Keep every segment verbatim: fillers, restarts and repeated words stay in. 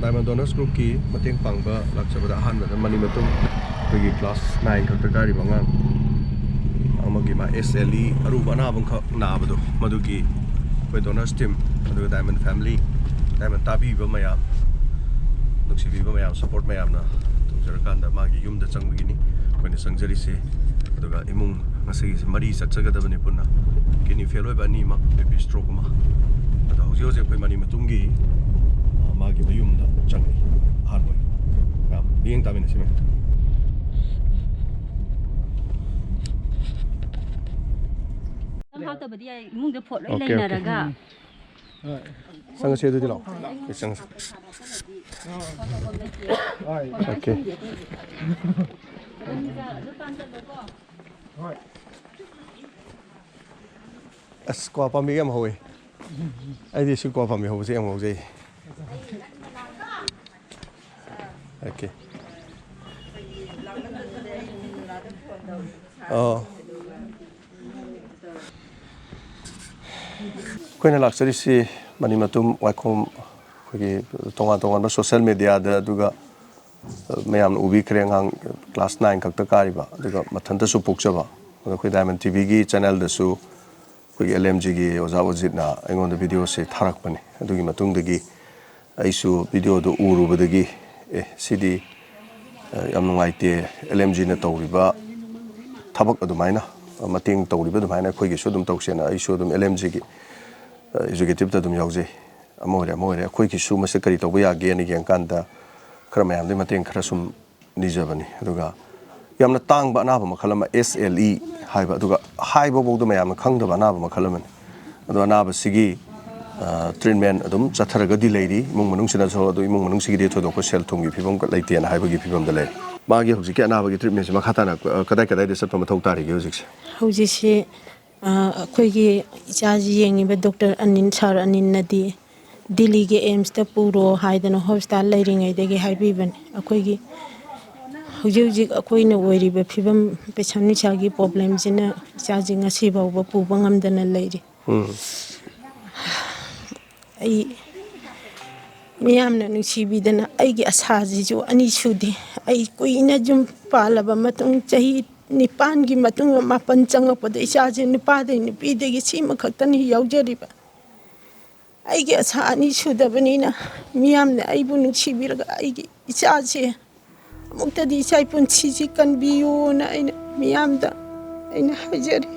Diamond Donors Groupꯀꯤ ꯃꯇꯦꯡ ꯄꯥꯡꯕ ꯂꯥꯛꯆꯕꯗ ꯑꯍꯥꯟꯕꯗ ꯃꯅꯤꯃꯇꯨꯝ ꯑꯩꯈꯣꯏꯒꯤ class nine ꯈꯛꯇ ꯀꯥꯔꯤꯕ ꯑꯉꯥꯡ ꯑꯃꯒꯤ ꯃꯥ S L E ꯑꯔꯨꯕ ꯑꯅꯥꯕ ꯑꯃꯈꯛ ꯅꯥꯕꯗꯣ, ꯃꯗꯨꯒꯤ ꯑꯩꯈꯣꯏ Donors Team, ꯑꯗꯨꯒ Diamond Family, Diamond ꯇꯥꯕꯤꯕ ꯃꯌꯥꯝ, ꯅꯨꯡꯁꯤꯕꯤꯕ ꯃꯌꯥꯝ, support ꯃꯌꯥꯝꯅ ꯇꯧꯖꯔꯀꯥꯟꯗ ꯃꯥꯒꯤ ꯌꯨꯝꯗ ꯆꯪꯕꯒꯤꯅꯤ ꯑꯩꯈꯣꯏꯅ ꯆꯪꯖꯔꯤꯁꯦ꯫ ꯑꯗꯨꯒ ꯏꯃꯨꯡ ꯉꯁꯤꯒꯤꯁꯦ ꯃꯔꯤ ꯆꯠꯆꯒꯗꯕꯅꯤ ꯄꯨꯟꯅ꯫ Kidney fail ꯑꯣꯏꯕ ꯑꯅꯤ ꯑꯃ, BP stroke ꯑꯃ꯫ ꯑꯗꯣ ꯍꯧꯖꯤꯛ ꯍꯧꯖꯤꯛ ꯑꯩꯈꯣꯏ ꯃꯅꯤꯃꯇꯨꯝꯒꯤ, ꯑ, ꯃꯥꯒꯤ ꯃꯌꯨꯝꯗ ꯆꯪꯉꯤ ꯑꯍꯥꯟꯕ ꯑꯣꯏꯅ꯫ ꯃꯌꯥꯝ ꯃꯤꯠꯌꯦꯡ ꯇꯥꯃꯤꯟꯅꯁꯤ ꯃꯌꯥꯝ꯫ ꯍꯥꯞꯇꯕꯗꯤ ꯌꯥꯏ, ꯏꯃꯨꯡꯗ ꯄꯣꯠ ꯂꯣꯏ Okay, okay. ꯂꯩꯅꯔꯒ꯫ ꯆꯪꯉꯁꯤ ꯑꯗꯨꯗꯤ ꯂꯥꯛꯑꯣ꯫ ꯆꯪꯉꯁꯤ꯫ Okay꯫ ꯑꯁ, ꯀ꯭ꯋꯥ ꯄꯥꯝꯕꯤ ꯌꯥꯝ ꯍꯧꯋꯦ꯫ ꯑꯩꯗꯤ ꯁꯤ ꯀ꯭ꯋꯥ ꯄꯥꯝꯕꯤ ꯍꯧꯕꯁꯦ ꯌꯥꯝ ꯉꯥꯎꯖꯩ꯫ Okay꯫ ꯑꯣ꯫ ꯑꯩꯈꯣꯏꯅ ꯂꯥꯛꯆꯔꯤꯁꯤ ꯃꯅꯤꯃꯇꯨꯝ ꯋꯥꯏꯈꯣꯝ, ꯑꯩꯈꯣꯏꯒꯤ ꯇꯣꯉꯥꯟ ꯇꯣꯉꯥꯟꯕ social mediaꯗ, ꯑꯗꯨꯒ ꯃꯌꯥꯝꯅ ꯎꯕꯤꯈ꯭ꯔꯦ, ꯑꯉꯥꯡ class nine ꯈꯛꯇ ꯀꯥꯔꯤꯕ, ꯑꯗꯨꯒ ꯃꯊꯟꯇꯁꯨ ꯄꯣꯛꯆꯕ꯫ ꯑꯗꯣ ꯑꯩꯈꯣꯏ Diamond TVꯒꯤ channelꯗꯁꯨ ꯑꯩꯈꯣꯏꯒꯤ LMGꯒꯤ ꯑꯣꯖꯥ ꯑꯣꯖꯤꯠꯅ ꯑꯩꯉꯣꯟꯗ videoꯁꯦ ꯊꯥꯔꯛꯄꯅꯤ꯫ ꯑꯗꯨꯒꯤ ꯃꯇꯨꯡꯗꯒꯤ ꯑꯩꯁꯨ videoꯗꯨ ꯎꯔꯨꯕꯗꯒꯤ, "ꯑꯦ, ꯁꯤꯗꯤ, ꯑ, ꯌꯥꯝ ꯅꯨꯡꯉꯥꯏꯇꯦ, LMGꯅ ꯇꯧꯔꯤꯕ ꯊꯕꯛ ꯑꯗꯨꯃꯥꯏꯅ, ꯑ, ꯃꯇꯦꯡ ꯇꯧꯔꯤꯕ ꯑꯗꯨꯃꯥꯏꯅ ꯑꯩꯈꯣꯏꯒꯤꯁꯨ ꯑꯗꯨꯝ ꯇꯧꯁꯦꯅ" ꯑꯩꯁꯨ ꯑꯗꯨꯝ LMGꯒꯤ, ꯑ, executiveꯇ ꯑꯗꯨꯝ ꯌꯥꯎꯖꯩ꯫ ꯑꯃ ꯑꯣꯏꯔꯦ, ꯑꯃ ꯑꯣꯏꯔꯦ, ꯑꯩꯈꯣꯏꯒꯤꯁꯨ ꯃꯁꯤ ꯀꯔꯤ ꯇꯧꯕ ꯌꯥꯒꯦꯅ ꯌꯦꯡꯀꯥꯟꯗ ꯈꯔ ꯃꯌꯥꯝꯗꯒꯤ ꯃꯇꯦꯡ ꯈꯔ ꯁꯨꯝ ꯅꯤꯖꯕꯅꯤ꯫ ꯑꯗꯨꯒ ꯌꯥꯝꯅ ꯇꯥꯡꯕ ꯑꯅꯥꯕ ꯃꯈꯜ ꯑꯃ, SLE ꯍꯥꯏꯕ, ꯑꯗꯨꯒ ꯍꯥꯏꯕꯐꯥꯎꯗ ꯃꯌꯥꯝꯅ ꯈꯪꯗꯕ ꯑꯅꯥꯕ ꯃꯈꯜ ꯑꯃꯅꯤ꯫ ꯑꯗꯣ ꯑꯅꯥꯕꯁꯤꯒꯤ, ꯑ, treatment ꯑꯗꯨꯝ ꯆꯠꯊꯔꯒꯗꯤ ꯂꯩꯔꯤ꯫ ꯏꯃꯨꯡ ꯃꯅꯨꯡꯁꯤꯅꯁꯨ, ꯑꯗꯨ ꯏꯃꯨꯡ ꯃꯅꯨꯡꯁꯤꯒꯤꯗꯤ ꯊꯣꯏꯗꯣꯛꯄ ꯁꯦꯜ ꯊꯨꯝꯒꯤ ꯐꯤꯕꯝ ꯂꯩꯇꯦꯅ ꯍꯥꯏꯕꯒꯤ ꯐꯤꯕꯝꯗ ꯂꯩꯔꯦ꯫ ꯃꯥꯒꯤ ꯍꯧꯖꯤꯛꯀꯤ ꯑꯅꯥꯕꯒꯤ treatmentꯁꯤ ꯃꯈꯥ ꯇꯥꯅ, ꯑ, ꯀꯗꯥꯏ ꯀꯗꯥꯏꯗ ꯆꯠꯄ ꯃꯊꯧ ꯇꯥꯔꯤꯒꯦ ꯍꯧꯖꯤꯛꯁꯦ? ꯍꯧꯖꯤꯛꯁꯤ, ꯑ, ꯑꯩꯈꯣꯏꯒꯤ ꯏꯆꯥꯁꯤ ꯌꯦꯡꯉꯤꯕ doctor ꯑꯅꯤꯜ, sir ꯑꯅꯤꯜꯅꯗꯤ ꯗꯤꯜꯂꯤꯒꯤ AIIMSꯇ ꯄꯨꯔꯣ ꯍꯥꯏꯗꯅ hospital ꯂꯩꯔꯤꯉꯩꯗꯒꯤ ꯍꯥꯏꯕꯤꯕꯅꯤ꯫ ꯑꯩꯈꯣꯏꯒꯤ ꯍꯧꯖꯤꯛ ꯍꯧꯖꯤꯛ ꯑꯩꯈꯣꯏꯅ ꯑꯣꯏꯔꯤꯕ ꯐꯤꯕꯝ, ꯄꯩꯁꯥ ꯅꯨꯡꯁꯥꯒꯤ problemꯁꯤꯅ ꯏꯆꯥꯁꯤ ꯉꯁꯤ ꯐꯥꯎꯕ ꯄꯨꯕ ꯉꯝꯗꯅ ꯂꯩꯔꯤ꯫ ꯎꯝ꯫ ꯑꯩ ꯃꯤꯌꯥꯝꯅ ꯅꯨꯡꯁꯤꯕꯤꯗꯅ ꯑꯩꯒꯤ ꯑꯁꯥꯁꯤꯁꯨ ꯑꯅꯤ ꯁꯨꯗꯦ꯫ ꯑꯩ ꯀꯨꯏꯅ ꯌꯨꯝ ꯄꯥꯜꯂꯕ ꯃꯇꯨꯡ, ꯆꯍꯤ ꯅꯤꯄꯥꯟꯒꯤ ꯃꯇꯨꯡ, ꯃꯥꯄꯟ ꯆꯪꯉꯛꯄꯗ ꯏꯆꯥꯁꯦ ꯅꯨꯄꯥꯗꯩ ꯅꯨꯄꯤꯗꯒꯤ ꯁꯤꯃ ꯈꯛꯇꯅꯤ ꯌꯥꯎꯖꯔꯤꯕ꯫ ꯑꯩꯒꯤ ꯑꯁꯥ ꯑꯅꯤ ꯁꯨꯗꯕꯅꯤꯅ ꯃꯤꯌꯥꯝꯅ ꯑꯩꯕꯨ ꯅꯨꯡꯁꯤꯕꯤꯔꯒ ꯑꯩꯒꯤ ꯏꯆꯥꯁꯦ ꯑꯃꯨꯛꯇꯗꯤ ꯏꯆꯥ ꯄꯨꯟꯁꯤꯁꯤ ꯀꯟꯕꯤꯌꯨꯅ ꯑꯩꯅ ꯃꯤꯌꯥꯝꯗ ꯑꯩꯅ ꯍꯥꯏꯖꯔꯤ꯫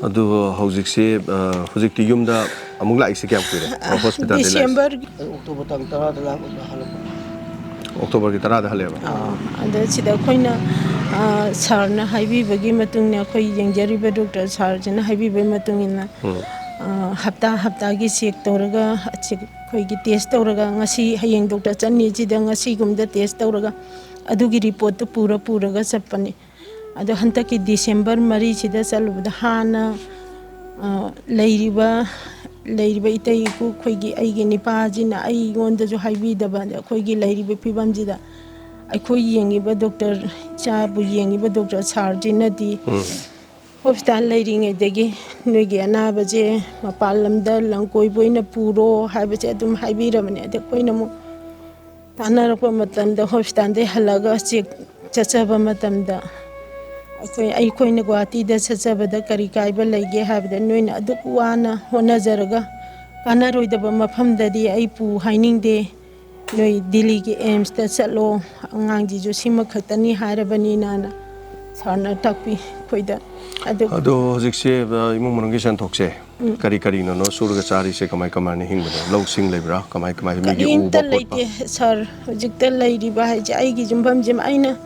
ꯑꯗꯨ ꯍꯧꯖꯤꯛꯁꯤ ꯑ, ꯍꯧꯖꯤꯛꯇꯤ ꯌꯨꯝꯗ ꯑꯃꯨꯛ ꯂꯥꯛꯏꯁꯦ ꯀꯌꯥꯝ ꯀꯨꯏꯔꯦ? ꯍꯣꯁꯄꯤꯇꯥꯜꯗ ꯂꯩꯔꯤꯁꯦ? ꯗꯤꯁꯦꯝꯕꯔꯒꯤ ꯑꯩ ꯑꯣꯛꯇꯣꯕꯔ ꯇꯥꯡ ꯇꯔꯥꯗ ꯂꯥꯛꯄꯗ ꯍꯜꯂꯛꯄꯅꯦ꯫ ꯑꯣꯛꯇꯣꯕꯔꯒꯤ ꯇꯔꯥꯗ ꯍꯜꯂꯛꯑꯦꯕ? ꯑꯗ ꯁꯤꯗ ꯑꯩꯈꯣꯏꯅ, ꯑ, ꯁꯥꯔꯅ ꯍꯥꯏꯕꯤꯕꯒꯤ ꯃꯇꯨꯡ ꯏꯟꯅ, ꯑꯩꯈꯣꯏ ꯌꯦꯡꯖꯔꯤꯕ ꯗꯣꯛꯇꯔ ꯁꯥꯔꯁꯤꯅ ꯍꯥꯏꯕꯤꯕꯒꯤ ꯃꯇꯨꯡ ꯏꯟꯅ, ꯑ, ꯍꯞꯇꯥ ꯍꯞꯇꯥꯒꯤ ꯆꯦꯛ ꯇꯧꯔꯒ, ꯆꯦꯛ, ꯑꯩꯈꯣꯏꯒꯤ ꯇꯦꯁ ꯇꯧꯔꯒ, ꯉꯁꯤ ꯍꯌꯦꯡ ꯗꯣꯛꯇꯔ ꯆꯠꯅꯤꯁꯤꯗ ꯉꯁꯤꯒꯨꯝꯗ ꯇꯦꯁ ꯇꯧꯔꯒ ꯑꯗꯨꯒꯤ ꯔꯤꯄꯣꯔꯠꯇꯨ ꯄꯨꯔ ꯄꯨꯔꯒ ꯆꯠꯄꯅꯤ꯫ ꯑꯗꯣ ꯍꯟꯗꯛꯀꯤ ꯗꯤꯁꯦꯝꯕꯔ ꯃꯔꯤꯁꯤꯗ ꯆꯠꯂꯨꯕꯗ ꯍꯥꯟꯅ, ꯑ, ꯂꯩꯔꯤꯕ, ꯂꯩꯔꯤꯕ ꯏꯇꯩ ꯏꯀꯨ ꯑꯩꯈꯣꯏꯒꯤ, ꯑꯩꯒꯤ ꯅꯤꯄꯥꯁꯤꯅ ꯑꯩꯉꯣꯟꯗꯁꯨ ꯍꯥꯏꯕꯤꯗꯕ, ꯑꯗ ꯑꯩꯈꯣꯏꯒꯤ ꯂꯩꯔꯤꯕ ꯐꯤꯕꯝꯁꯤꯗ ꯑꯩꯈꯣꯏ ꯌꯦꯡꯉꯤꯕ ꯗꯣꯛꯇꯔ, ꯏꯆꯥꯕꯨ ꯌꯦꯡꯉꯤꯕ ꯗꯣꯛꯇꯔ ꯁꯥꯔꯁꯤꯅꯗꯤ ꯍꯣꯁꯄꯤꯇꯥꯜ ꯂꯩꯔꯤꯉꯩꯗꯒꯤ ꯅꯣꯏꯒꯤ ꯑꯅꯥꯕꯁꯦ ꯃꯄꯥꯟ ꯂꯝꯗ ꯂꯝ ꯀꯣꯏꯕ ꯑꯣꯏꯅ ꯄꯨꯔꯣ ꯍꯥꯏꯕꯁꯦ ꯑꯗꯨꯝ ꯍꯥꯏꯕꯤꯔꯕꯅꯦ꯫ ꯑꯗ ꯑꯩꯈꯣꯏꯅ ꯑꯃꯨꯛ ꯇꯥꯟꯅꯔꯛꯄ ꯃꯇꯝꯗ ꯍꯣꯁꯄꯤꯇꯥꯜꯗꯒꯤ ꯍꯜꯂꯛꯑꯒ ꯆꯦꯛ ꯆꯠꯆꯕ ꯃꯇꯝꯗ ꯑꯩꯈꯣꯏ, ꯑꯩꯈꯣꯏꯅ ꯒꯨꯋꯥꯍꯥꯇꯤꯗ ꯆꯠꯆꯕꯗ ꯀꯔꯤ ꯀꯥꯏꯕ ꯂꯩꯒꯦ ꯍꯥꯏꯕꯗ, ꯅꯣꯏꯅ ꯑꯗꯨꯛ ꯋꯥꯅ ꯍꯣꯠꯅꯖꯔꯒ ꯀꯥꯟꯅꯔꯣꯏꯗꯕ ꯃꯐꯝꯗꯗꯤ ꯑꯩ ꯄꯨ ꯍꯥꯏꯅꯤꯡꯗꯦ, ꯅꯣꯏ ꯗꯤꯜꯂꯤꯒꯤ ꯑꯦꯝꯁꯇ ꯆꯠꯂꯣ, ꯑꯉꯥꯡꯁꯤꯁꯨ ꯁꯤꯃ ꯈꯛꯇꯅꯤ ꯍꯥꯏꯔꯕꯅꯤꯅꯅ ꯁꯥꯔꯅ ꯇꯥꯛꯄꯤ ꯑꯩꯈꯣꯏꯗ꯫ ꯑꯗꯨ ꯑꯗꯣ ꯍꯧꯖꯤꯛꯁꯦ ꯑ, ꯏꯃꯨꯡ ꯃꯅꯨꯡꯒꯤ ꯁꯦꯟꯊꯣꯛꯁꯦ ꯀꯔꯤ ꯀꯔꯤꯅꯅꯣ ꯁꯨꯔꯒ ꯆꯥꯔꯤꯁꯦ? ꯀꯃꯥꯏ ꯀꯃꯥꯏꯅ ꯍꯤꯡꯕꯅꯣ? ꯂꯧꯁꯤꯡ ꯂꯩꯕ꯭ꯔꯥ? ꯀꯃꯥꯏ ꯀꯃꯥꯏ ꯃꯤꯒꯤ ꯀꯔꯤꯝꯇ ꯎꯕ ꯈꯣꯠꯄ? ꯂꯩꯇꯦ ꯁꯥꯔ꯫ ꯍꯧꯖꯤꯛꯇ ꯂꯩꯔꯤꯕ ꯍꯥꯏꯁꯦ ꯑꯩꯒꯤ ꯌꯨꯝꯐꯝꯁꯤꯃ꯫ ꯑꯩꯅ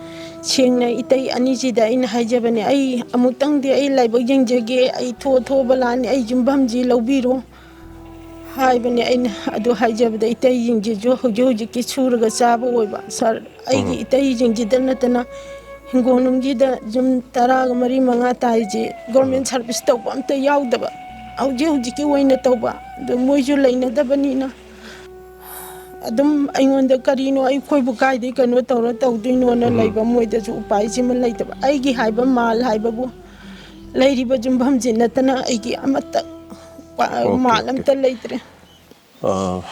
ꯁꯦꯡꯅ ꯏꯇꯩ ꯑꯅꯤꯁꯤꯗ ꯑꯩꯅ ꯍꯥꯏꯖꯕꯅꯦ, "ꯑꯩ ꯑꯃꯨꯛꯇꯪꯗꯤ ꯑꯩ ꯂꯥꯏꯕꯛ ꯌꯦꯡꯖꯒꯦ, ꯑꯩ ꯊꯣꯛꯑ ꯊꯣꯛꯑꯕ ꯂꯥꯛꯑꯅꯤ, ꯑꯩ ꯌꯨꯝꯐꯝꯁꯤ ꯂꯧꯕꯤꯔꯣ" ꯍꯥꯏꯕꯅꯦ꯫ ꯑꯩꯅ ꯑꯗꯨ ꯍꯥꯏꯖꯕꯗ ꯏꯇꯩꯁꯤꯡꯁꯤꯁꯨ ꯍꯧꯖꯤꯛ ꯍꯧꯖꯤꯛꯀꯤ ꯁꯨꯔꯒ ꯆꯥꯕ ꯑꯣꯏꯕ ꯁꯥꯔ꯫ ꯑꯩꯒꯤ ꯏꯇꯩꯁꯤꯡꯁꯤꯗ ꯅꯠꯇꯅ ꯍꯤꯡꯒꯣꯜ ꯅꯨꯡꯁꯤꯗ ꯌꯨꯝ ꯇꯔꯥꯒ ꯃꯔꯤ ꯃꯉꯥ ꯇꯥꯏꯁꯦ, ꯒꯣꯔꯃꯦꯟ ꯁꯥꯔꯚꯤꯁ ꯇꯧꯕ ꯑꯝꯇ ꯌꯥꯎꯗꯕ, ꯍꯧꯖꯤꯛ ꯍꯧꯖꯤꯛꯀꯤ ꯑꯣꯏꯅ ꯇꯧꯕ꯫ ꯑꯗꯨ ꯃꯣꯏꯁꯨ ꯂꯩꯅꯗꯕꯅꯤꯅ ꯑꯗꯨꯝ ꯑꯩꯉꯣꯟꯗ ꯀꯔꯤꯅꯣ, ꯑꯩꯈꯣꯏꯕꯨ ꯀꯥꯏꯗꯩ ꯀꯩꯅꯣ ꯇꯧꯔ ꯇꯧꯗꯣꯏꯅꯣꯅ ꯂꯩꯕ, ꯃꯣꯏꯗꯁꯨ ꯎꯄꯥꯏꯁꯤꯃ ꯂꯩꯇꯕ꯫ ꯑꯩꯒꯤ ꯍꯥꯏꯕ ꯃꯥꯜ ꯍꯥꯏꯕꯕꯨ ꯂꯩꯔꯤꯕ ꯌꯨꯝꯐꯝꯁꯤ ꯅꯠꯇꯅ ꯑꯩꯒꯤ ꯑꯃꯠꯇ ꯄꯥ-, ꯑꯣꯀꯦ, ꯃꯥꯜ ꯑꯣꯀꯦ꯫ ꯑꯝꯇ ꯂꯩꯇ꯭ꯔꯦ꯫ ꯑ,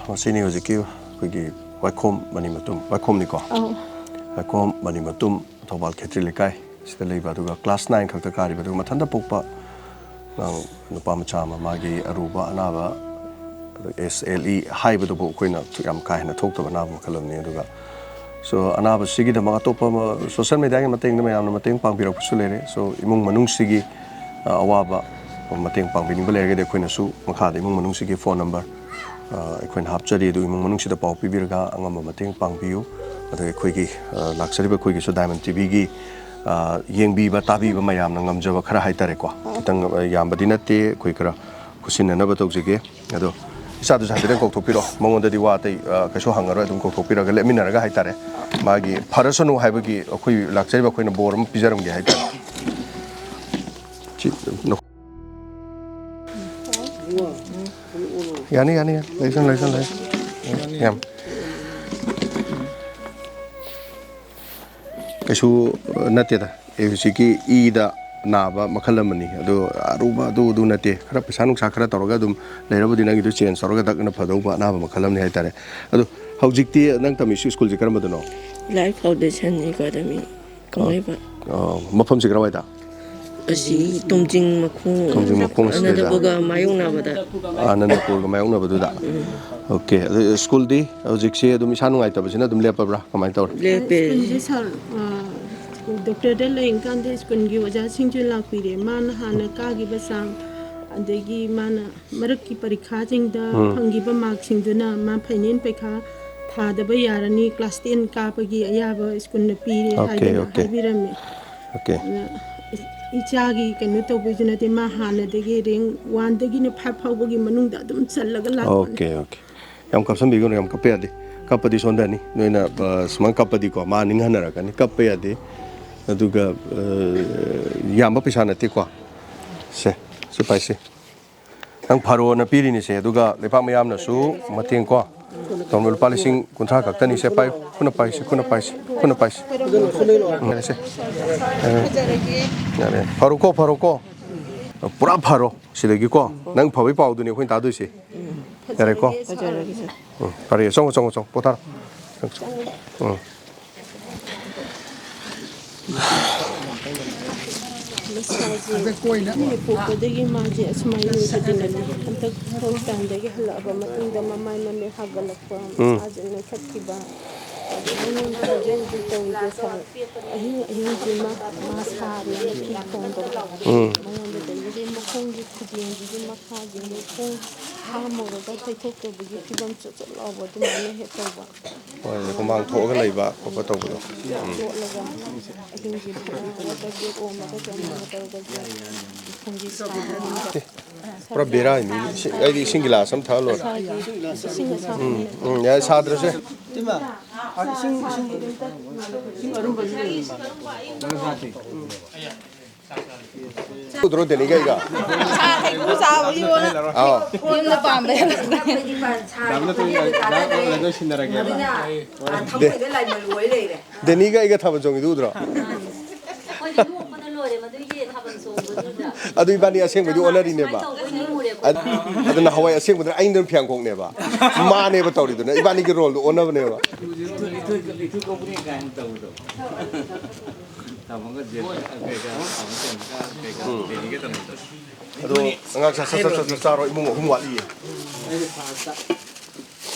ꯃꯁꯤꯅꯤ ꯍꯧꯖꯤꯛꯀꯤ ꯑꯩꯈꯣꯏꯒꯤ ꯋꯥꯏꯈꯣꯝ ꯃꯅꯤ ꯃꯇꯨꯝ, ꯋꯥꯏꯈꯣꯝꯅꯤꯀꯣ? ꯑꯧ꯫ ꯋꯥꯏꯈꯣꯝ ꯃꯅꯤ ꯃꯇꯨꯝ, ꯊꯧꯕꯥꯜ ꯈꯦꯇ꯭ꯔꯤ ꯂꯩꯀꯥꯏ ꯁꯤꯗ ꯂꯩꯕ, ꯑꯗꯨꯒ ꯀ꯭ꯂꯥꯁ ꯅꯥꯏꯟ ꯈꯛꯇ ꯀꯥꯔꯤꯕ, ꯑꯗꯨꯒ ꯃꯊꯟꯇ ꯄꯣꯛꯄ ꯑꯉꯥꯡ ꯅꯨꯄꯥ ꯃꯆꯥ ꯑꯃ, ꯃꯥꯒꯤ ꯑꯔꯨꯕ ꯑꯅꯥꯕ, ꯑꯦꯁ ꯑꯦꯜ ꯏ ꯍꯥꯏꯕꯗꯨꯕꯨ ꯑꯩꯈꯣꯏꯅ ꯌꯥꯝ ꯀꯥ ꯍꯦꯟꯅ ꯊꯣꯛꯇꯕ ꯑꯅꯥꯕ ꯃꯈꯜ ꯑꯃꯅꯤ꯫ ꯑꯗꯨꯒ, so, ꯑꯅꯥꯕꯁꯤꯒꯤꯗꯃꯛ ꯑꯇꯣꯞꯄ ꯑꯃ, ꯁꯣꯁꯦꯜ ꯃꯦꯗꯤꯌꯥꯒꯤ ꯃꯇꯦꯡꯅ ꯃꯌꯥꯝꯅ ꯃꯇꯦꯡ ꯄꯥꯡꯕꯤꯔꯛꯄꯁꯨ ꯂꯩꯔꯦ꯫ So, ꯏꯃꯨꯡ ꯃꯅꯨꯡꯁꯤꯒꯤ, ꯑ, ꯑꯋꯥꯕ ꯃꯇꯦꯡ ꯄꯥꯡꯕꯤꯅꯤꯡꯕ ꯂꯩꯔꯒꯗꯤ ꯑꯩꯈꯣꯏꯅꯁꯨ ꯃꯈꯥꯗ ꯏꯃꯨꯡ ꯃꯅꯨꯡꯁꯤꯒꯤ ꯐꯣꯟ ꯅꯝꯕꯔ, ꯑ, ꯑꯩꯈꯣꯏꯅ ꯍꯥꯞꯆꯔꯤ, ꯑꯗꯨ ꯏꯃꯨꯡ ꯃꯅꯨꯡꯁꯤꯗ ꯄꯥꯎ ꯄꯤꯕꯤꯔꯒ ꯑꯉꯝꯕ ꯃꯇꯦꯡ ꯄꯥꯡꯕꯤꯌꯨ꯫ ꯑꯗꯨꯒ ꯑꯩꯈꯣꯏꯒꯤ, ꯑ, ꯂꯥꯛꯆꯔꯤꯕ ꯑꯩꯈꯣꯏꯒꯤꯁꯨ ꯗꯥꯏꯃꯟ ꯇꯤꯚꯤꯒꯤ, ꯑ, ꯌꯦꯡꯕꯤꯕ ꯇꯥꯕꯤꯕ ꯃꯌꯥꯝꯅ ꯉꯝꯖꯕ ꯈꯔ ꯍꯥꯏꯇꯥꯔꯦꯀꯣ, ꯈꯤꯇꯪ, ꯑ, ꯌꯥꯝꯕꯗꯤ ꯅꯠꯇꯦ, ꯑꯩꯈꯣꯏ ꯈꯔ ꯈꯨꯠꯁꯤꯟꯅꯅꯕ ꯇꯧꯖꯒꯦ꯫ ꯑꯗꯣ ꯏꯆꯥꯗꯨꯁꯨ ꯍꯥꯏꯐꯦꯠꯇꯪ ꯀꯧꯊꯣꯛꯄꯤꯔꯣ, ꯃꯉꯣꯟꯗꯗꯤ ꯋꯥ ꯑꯇꯩ, ꯑ, ꯀꯩꯁꯨ ꯍꯪꯉꯔꯣꯏ, ꯑꯗꯨꯝ ꯀꯧꯊꯣꯛꯄꯤꯔꯒ ꯂꯦꯞꯃꯤꯟꯅꯔꯒ ꯍꯥꯏꯇꯥꯔꯦ, ꯃꯥꯒꯤ ꯐꯔꯁꯅꯨ ꯍꯥꯏꯕꯒꯤ ꯑꯩꯈꯣꯏ ꯂꯥꯛꯆꯔꯤꯕ ꯑꯩꯈꯣꯏꯅ ꯕꯣꯔ ꯑꯃ ꯄꯤꯖꯔꯝꯒꯦ ꯍꯥꯏꯇꯥꯔꯦ꯫ ꯁꯤ, ꯅ-, ꯌꯥꯅꯤ, ꯌꯥꯅꯤ, ꯌꯥꯅꯤ꯫ ꯂꯩꯁꯅꯨ, ꯂꯩꯁꯅꯨ, ꯂꯩꯁꯅꯨ꯫ ꯌꯥꯝ ꯀꯩꯁꯨ ꯅꯠꯇꯦꯗ꯫ ꯑꯩ ꯍꯧꯖꯤꯛꯀꯤ ꯏꯗ ꯅꯥꯕ ꯃꯈꯜ ꯑꯃꯅꯤ꯫ ꯑꯗꯨ ꯑꯔꯨꯕ ꯑꯗꯨ ꯑꯗꯨ ꯅꯠꯇꯦ꯫ ꯈꯔ ꯄꯩꯁꯥ ꯅꯨꯡꯁꯥ ꯈꯔ ꯇꯧꯔꯒ ꯑꯗꯨꯝ ꯂꯩꯔꯕꯨꯗꯤ ꯅꯪꯒꯤꯗꯨ ꯆꯦꯟꯖ ꯇꯧꯔꯒ ꯗꯛꯅ ꯐꯗꯧꯕ ꯑꯅꯥꯕ ꯃꯈꯜ ꯑꯃꯅꯤ ꯍꯥꯏꯇꯥꯔꯦ꯫ ꯑꯗꯨ ꯍꯧꯖꯤꯛꯇꯤ ꯅꯪ ꯇꯝꯃꯤꯁꯤ ꯁ꯭ꯀꯨꯜꯁꯤ ꯀꯔꯝꯕꯗꯅꯣ? Life Foundation Academy, Kangleipak. ꯑ, ꯃꯐꯝꯁꯤ ꯀꯔꯝꯋꯥꯏꯗ? ꯑꯁꯤ ꯇꯣꯝꯖꯤꯡ ꯃꯈꯣꯡ, ꯇꯣꯝꯖꯤꯡ ꯃꯈꯣꯡ ꯑꯁꯤꯗ? ꯑꯅꯟꯗꯄꯨꯔꯒ ꯃꯥꯌꯣꯛꯅꯕꯗ꯫ ꯑꯅꯟꯗꯄꯨꯔꯒ ꯃꯥꯌꯣꯛꯅꯕꯗꯨꯗ? ꯑꯣꯀꯦ꯫ ꯑꯗꯨ ꯁ꯭ꯀꯨꯜꯗꯤ ꯍꯧꯖꯤꯛꯁꯤ ꯑꯗꯨꯝ ꯏꯁꯥ ꯅꯨꯡꯉꯥꯏꯇꯕꯁꯤꯅ ꯑꯗꯨꯝ ꯂꯦꯞꯄꯕ꯭ꯔꯥ? ꯀꯃꯥꯏꯅ ꯇꯧꯔꯦ? ꯂꯦꯞꯄꯦ꯫ ꯁ꯭ꯀꯨꯜꯁꯦ ꯁꯥꯔ, ꯑ, ꯗꯣꯛꯇꯔꯗ ꯂꯩꯔꯤꯀꯥꯟꯗ ꯁ꯭ꯀꯨꯜꯒꯤ ꯑꯣꯖꯥꯁꯤꯡꯁꯨ ꯂꯥꯛꯄꯤꯔꯦ꯫ ꯃꯥꯅ ꯍꯥꯟꯅ ꯀꯥꯈꯤꯕ ꯆꯥꯡ, ꯑꯗꯒꯤ ꯃꯥꯅ ꯃꯔꯛꯀꯤ ꯄꯔꯤꯈꯥꯁꯤꯡꯗ ꯎꯝ꯫ ꯐꯪꯈꯤꯕ ꯃꯥꯔꯛꯁꯤꯡꯗꯨꯅ ꯃꯥ ꯐꯥꯏꯅꯦꯜ ꯄꯔꯤꯈꯥ ꯊꯥꯗꯕ ꯌꯥꯔꯅꯤ, ꯀ꯭ꯂꯥꯁ ꯇꯦꯟ ꯀꯥꯕꯒꯤ ꯑꯌꯥꯕ ꯁ꯭ꯀꯨꯜꯅ ꯄꯤꯔꯦ ꯑꯣꯀꯦ, ꯍꯥꯏꯗꯅ ꯑꯣꯀꯦ꯫ ꯍꯥꯏꯕꯤꯔꯝꯃꯤ꯫ ꯑꯣꯀꯦ꯫ ꯑꯗꯨꯅ ꯏꯆꯥꯒꯤ ꯀꯩꯅꯣ ꯇꯧꯕꯩꯁꯨ ꯅꯠꯇꯦ, ꯃꯥ ꯍꯥꯟꯅꯗꯒꯤ ꯔꯦꯡ ꯋꯥꯟꯗꯒꯤꯅ ꯐꯥꯏꯚ ꯐꯥꯎꯕꯒꯤ ꯃꯅꯨꯡꯗ ꯑꯗꯨꯝ ꯆꯜꯂꯒ ꯂꯥꯛꯄꯅꯦ꯫ Okay, okay. ꯌꯥꯝ ꯀꯥꯞꯁꯟꯕꯤꯒꯅꯨ, ꯌꯥꯝ ꯀꯞꯄ ꯌꯥꯗꯦ꯫ ꯀꯞꯄꯗꯤ ꯁꯣꯟꯊꯅꯤ꯫ ꯅꯣꯏꯅ, ꯑ, ꯁꯨꯃꯥꯏꯅ ꯀꯞꯄꯗꯤꯀꯣ, ꯃꯥ ꯅꯤꯡꯍꯟꯅꯔꯛꯀꯅꯤ꯫ ꯀꯞꯄ ꯌꯥꯗꯦ꯫ ꯑꯗꯨꯒ, ꯑ, ꯌꯥꯝꯕ ꯄꯩꯁꯥ ꯅꯠꯇꯦꯀꯣ꯫ ꯁꯦ, ꯁꯤ ꯄꯥꯏꯁꯦ꯫ ꯅꯪ ꯐꯔꯣꯅ ꯄꯤꯔꯤꯅꯤꯁꯦ, ꯑꯗꯨꯒ ꯂꯩꯄꯥꯛ ꯃꯌꯥꯝꯅꯁꯨ ꯃꯇꯦꯡ ꯀꯣ꯫ ꯇꯧꯔꯣ, ꯂꯨꯄꯥ ꯂꯤꯁꯤꯡ ꯀꯨꯟꯊ꯭ꯔꯥ ꯈꯛꯇꯅꯤ꯫ ꯁꯦ ꯄꯥꯏꯌꯨ, ꯈꯨꯠꯅ ꯄꯥꯏꯁꯤ, ꯈꯨꯠꯅ ꯄꯥꯏꯁꯤ, ꯈꯨꯠꯅ ꯄꯥꯏꯁꯤ꯫ ꯎꯝ, ꯌꯥꯔꯦꯁꯦ꯫ ꯌꯥꯔꯦ, ꯌꯥꯔꯦ꯫ ꯐꯔꯣꯀꯣ, ꯐꯔꯣꯀꯣ꯫ ꯄꯨꯔꯥ ꯐꯔꯣ ꯁꯤꯗꯒꯤꯀꯣ꯫ ꯅꯪ ꯐꯕꯩ ꯄꯥꯎꯗꯨꯅꯤ ꯑꯩꯈꯣꯏꯅ ꯇꯥꯗꯣꯏꯁꯦ꯫ ꯌꯥꯔꯦꯀꯣ? ꯐꯖꯔꯒꯦ, ꯁꯥꯔ꯫ ꯎꯝ, ꯐꯔꯦ꯫ ꯆꯪꯉꯣ, ꯆꯪꯉꯣ, ꯆꯪꯉꯣ꯫ ꯄꯣꯊꯥꯔꯣ꯫ ꯆꯪꯉꯣ꯫ ꯎꯝ꯫ ꯃꯁꯥꯁꯦ ꯍꯦꯛ ꯄꯣꯛꯄꯗꯒꯤ ꯃꯥꯁꯦ ꯑꯁꯨꯃꯥꯏꯅ ꯑꯣꯏꯕꯗꯤ ꯅꯠꯇꯦ꯫ ꯍꯟꯗꯛ ꯍꯣꯁꯄꯤꯇꯥꯜꯗꯒꯤ ꯍꯜꯂꯛꯑꯕ ꯃꯇꯨꯡꯗ ꯃꯃꯥꯏ ꯃꯃꯤꯠ ꯍꯥꯒꯠꯂꯛꯄ, ꯎꯝ꯫ ꯃꯁꯥꯁꯦ ꯅꯣꯏꯈꯠꯈꯤꯕ, ꯑꯗꯩ ꯃꯉꯣꯟꯗ ꯍꯧꯖꯤꯛ ꯍꯧꯖꯤꯛ ꯇꯧꯔꯤꯁꯦ ꯁꯥꯔ, ꯑꯍꯤꯡ ꯑꯍꯤꯡꯁꯤꯃ ꯃꯥ ꯁꯥꯔꯦꯅ ꯐꯤ ꯈꯣꯡꯗꯕ꯫ ꯎꯝ꯫ ꯃꯉꯣꯟꯗ ꯇꯧꯔꯤꯁꯦ ꯃꯈꯣꯡꯒꯤ ꯈꯨꯗꯦꯡꯁꯤꯒꯤ ꯃꯈꯥꯁꯦ ꯃꯈꯣꯡ ꯍꯥꯝꯃꯨꯔꯒ ꯇꯩꯊꯣꯛꯇꯕꯒꯤ ꯐꯤꯕꯝ ꯆꯣꯠ ꯆꯣꯠ ꯂꯥꯎꯕ ꯑꯗꯨꯃꯥꯏꯅ ꯍꯦꯛ ꯇꯧꯕ꯫ ꯍꯣꯏ, ꯍꯨꯃꯥꯡ ꯊꯣꯛꯑꯒ ꯂꯩꯕ ꯈꯣꯠꯄ ꯇꯧꯕꯗꯣ꯫ ꯎꯝ꯫ ꯆꯣꯠꯂꯒ ꯑꯍꯤꯡꯁꯦ ꯐꯖꯅ ꯋꯥꯇꯔ ꯕꯦꯒ ꯑꯣꯝꯃꯒ ꯆꯣꯠꯂꯒ ꯇꯧꯔꯒ ꯃꯈꯣꯡꯁꯦ ꯁꯥꯔꯒ ꯄꯨꯔꯥ ꯕꯦꯔꯥꯅꯤ꯫ ꯏꯁꯤꯡ, ꯑꯩꯗꯤ ꯏꯁꯤꯡ ꯒꯤꯂꯥꯁ ꯑꯃ ꯊꯛꯑ ꯂꯣꯏꯔꯦ꯫ ꯏꯁꯤꯡ ꯑꯁꯥꯕ ꯎꯝ, ꯎꯝ, ꯌꯥꯔꯦ, ꯁꯥꯗ꯭ꯔꯁꯦ꯫ ꯏꯃꯥ, ꯑ, ꯏꯁꯤꯡ, ꯏꯁꯤꯡ, ꯏꯁꯤꯡ ꯑꯔꯨꯝꯕꯁꯨ ꯂꯩ꯫ ꯎꯗ꯭ꯔꯣ ꯗꯦꯅꯤꯒ ꯑꯩꯒ? ꯁꯥ ꯍꯩꯀ꯭ꯔꯨ ꯆꯥꯕꯒꯤ ꯑꯣꯏꯅ ꯑꯥꯎ꯫ ꯌꯨꯝꯗ ꯄꯥꯝꯕ ꯌꯥꯝ ꯂꯩ꯫ ꯗꯥꯝꯅ ꯇꯧꯔꯤ, ꯗꯥꯝꯅ ꯇꯧꯔꯤ, ꯂꯣꯏ ꯁꯤꯟꯅꯔꯒꯦ꯫ ꯑꯗꯨꯅ, ꯑ, ꯊꯃꯣꯏꯗ ꯂꯥꯏꯃꯜꯂꯨ ꯑꯣꯏ ꯂꯩꯔꯦ꯫ ꯗꯦꯅꯤꯒ ꯑꯩꯒ ꯊꯥꯕꯜ ꯆꯣꯡꯉꯤꯗꯨ ꯎꯗ꯭ꯔꯣ? ꯑꯩꯈꯣꯏꯗꯤ ꯅꯣꯛꯄꯗ ꯂꯣꯏꯔꯦ, ꯃꯗꯨꯒꯤ ꯊꯥꯕꯜ ꯆꯣꯡꯕꯗꯨꯗ꯫ ꯑꯗꯨ ꯏꯕꯥꯅꯤ ꯑꯁꯦꯡꯕꯗꯤ ꯑꯣꯟꯅꯔꯤꯅꯦꯕ꯫ ꯁꯨꯃꯥꯏꯅ ꯇꯧꯕꯩ ꯅꯤꯡꯉꯨꯔꯦꯀꯣ꯫ ꯑꯗ-, ꯑꯗꯨꯅ ꯍꯋꯥꯏ ꯑꯁꯦꯡꯕꯗꯅ ꯑꯩꯅ ꯐꯤꯌꯥꯡꯈꯣꯛꯅꯦꯕ, ꯃꯥꯅꯦꯕ ꯇꯧꯔꯤꯗꯨꯅ, ꯏꯕꯥꯅꯤꯒꯤ ꯔꯣꯜꯗꯣ ꯑꯣꯟꯅꯕꯅꯦꯕ꯫ ꯊꯥꯕꯜꯒ ꯖꯦ-, ꯀꯩꯀꯥ, ꯊꯥꯕꯜ ꯀꯩꯀꯥ, ꯎꯝ꯫ ꯗꯦꯅꯤꯒ ꯇꯧꯅꯕꯗꯣ꯫ ꯑꯗꯣ ꯑꯉꯥꯡ ꯁꯥ-, ꯁꯠ-, ꯁꯠ-, ꯁꯠ-, ꯁꯠ ꯆꯥꯔꯣ, ꯏꯃꯨꯡ ꯑꯍꯨꯝ ꯋꯥꯠꯂꯤꯌꯦ꯫